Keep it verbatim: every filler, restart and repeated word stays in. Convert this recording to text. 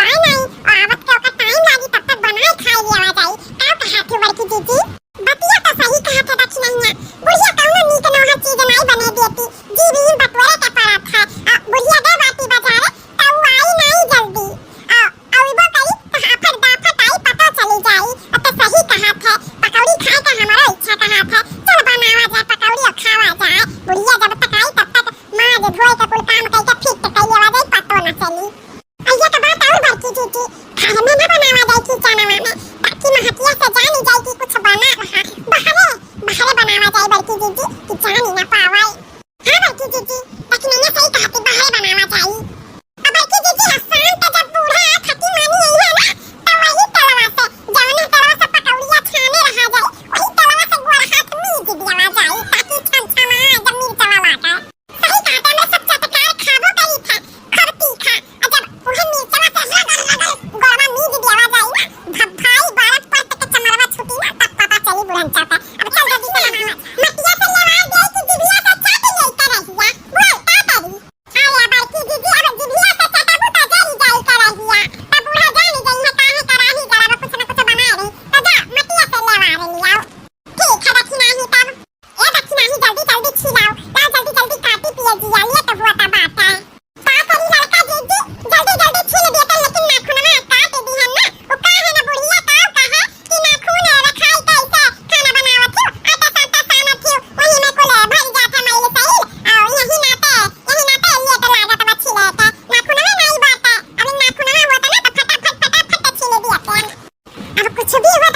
है नहीं, और आवत के ओकर टाइम लागी, तब तक बनाए खाए लियावा जाई। का कहा थे बड़की जीजी? बतिया तो सही कहा थे दक्षिणैया, बुढ़िया कौनो नीक नौहर चीज नहीं बने देती, जी बीन बटोरे के पड़त है। आ, बुढ़िया गए बाटी बाजारे, तो उ आई नहीं जल्दी। आ, अउबो करी तो हाफट दाफट आई, पता चली जाई। अब तो सही कहा थे, पकौड़ी खाए के हमारो इच्छा कहा थे। चल बनावा जाए पकौड़ी और खावा जाए, बुढ़िया जब तक आई तब तक माज धोए के कुल काम कइके फिट कइले आ जाई, पतो न चली। अइया के बात और बड़की जीजी, घर में ना बनावा जाए किचनवा में, ताकि महतिया से जानी जाए कि कुछ बना रहा। बाहरे, बाहरे बनावा जाए बड़की जीजी, कि जानी ना पावे। हाँ बड़की जीजी, दक्षिणैया सही कहती, बाहरे बनावा जाए। अब बड़की जीजी, आ शाम के जब बूढ़ा थकी मानी आई है ना, तो वही तलवा से, जौने तलवा से पकौड़िया छाने रहा जाए, वही तलवा से गोड़ हाथ मीज दियावा जाए, ताकि छमछमा जब मिर्चवा लागे। सही कहत है, हमरे सब चटकार खाबो करी थे, खूब तीखा। और जब उहे मिर्चवा से रगड़ रगड़ गोड़वा मीज देवा जाई ना, भभाई बरफ पर तक चमरवा छूटी ना, तब पता चली बुढ़न चाहता। अब चल जल्दी से नहावा। मटिया से लेवा दे कि जिभिया से चाट ले करहिया। बोल, का करी? अरे बड़की जीजी, अब जिभिया से चटबू तो जरी जाई करहिया। तब बूढ़ा जानी जाई है काहे कराही गला में कुछ न कुछ बनाए रही। तो जा, मटिया से लेवा रे लियाओ। ठीक है, दक्षिणा ही तब। ए दक्षिणा ही, जल्दी जल्दी छिलाओ, लाओ जल्दी जल्दी काटी पिए जिया, लेट हुआ था बात है। का करी लड़का जीजी, जल्दी जल्दी छील देते, लेकिन नाखूनवा काट दी है ना। वो का है ना बुढ़िया, का कहा कि नाखून रखाई कैसे खाना बनावत हो, आटा साटा सानत हो, वही में कुल भर जात है मैल सैल, और यही नाते, यही नाते लेट लागत बा छिले के। नाखूनवा नहीं बात है, अभी नाखूनवा होता ना तो फटाफट फटाफट छील दिया थे। अब कुछ भी हुआ